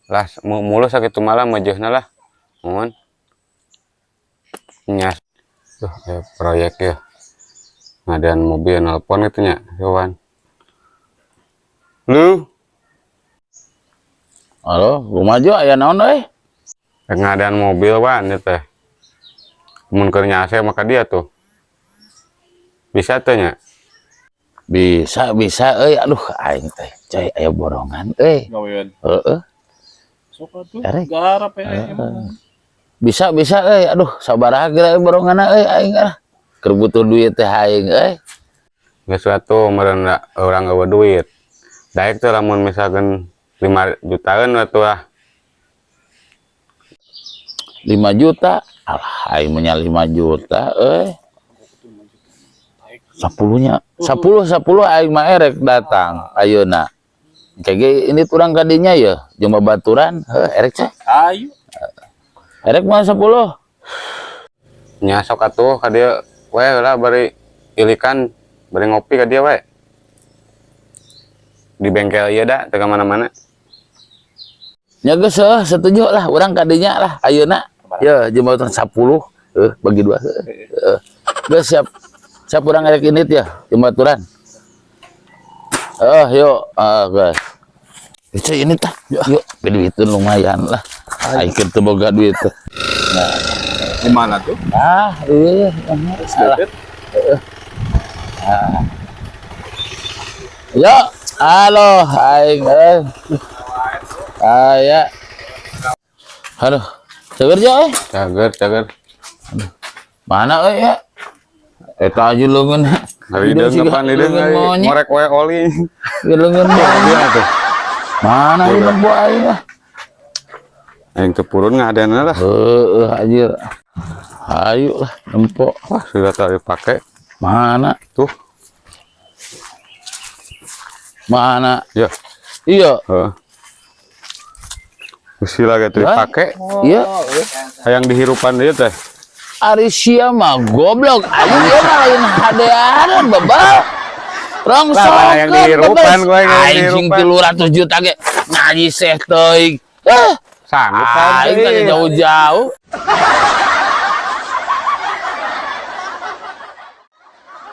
Lah mulus sakitu malah meujeuhna lah. Mohon. Nya. Tuh, aya proyek ya. Ngadaan mobil nelpon gitu nya, kawan. Lu Halo, kumaha, aya naon euy? Rek ngadaan mobil, Wan, ieu teh. Mun keur nyase maka dia tuh. Bisa teh nya? Bisa, bisa euy. Aduh, aing teh coy aya borongan euy. Gawean. Heeh. Sok atuh. Erek. Garap ya emang. Bisa, bisa euy. Aduh, sabaraha geura boronganna euy aing ah. Keur butuh duit teh aing euy. Geus atuh meureun urang euweuh duit. Daek teh lamun misalkan 5 jutaan atuh ah. 5 juta. Alah, aing mah nya 5 juta euy. 10 nya. 10 10 aing mah erek datang ayeuna. Kayak ini turang kadinya ya, jeung babaturan, heuh erek ceh. Ayo. Erek mah 10. Nya sok atuh ka dieu we lah, bari ilikan, bari ngopi ka dieu we. Di bengkel ieu da, teu ka mana-mana. Nya geus heuh, setuju lah urang kadinya lah ayeuna. Ya, jeung babaturan 10, heuh bagi dua heuh. Heuh. Geus siap. Siap urang erek indit ya, jeung babaturan. Eh, yuk, ah, guys. Itu ini tah, yuk, duitun lumayan lah. Aing keur teu boga duit teh. Di mana tuh? Ah, iya, salah. Yuk, halo, aing eh. Ah, ya. Aduh, cager jo eh. Cager, cager. Mana euy ya? Eta aja leungeun. Hideung kapan hideung leungeun euy. monyet. Ngorek we oli. Leungeun monyet. Dia tuh. Mana ini nempo aing ah. Aing teu purun ngadeana lah. Heeh, anjir. Ayo lah, nempo. Wah, sudah tak dipakai. Mana? Tuh. Mana? Ya. Iya. Heeh. Sila gitu dipake. Iya. Hayang dihirupan dia teh. Ari sia mah goblok. Aing ieu mah lain hadean bebal. Lah, mana yang dihirupan, gua yang Aing sing dihirupan. 300 juta ge ngaji seh teuing. Eh, Sanggup aing kan kan jauh-jauh.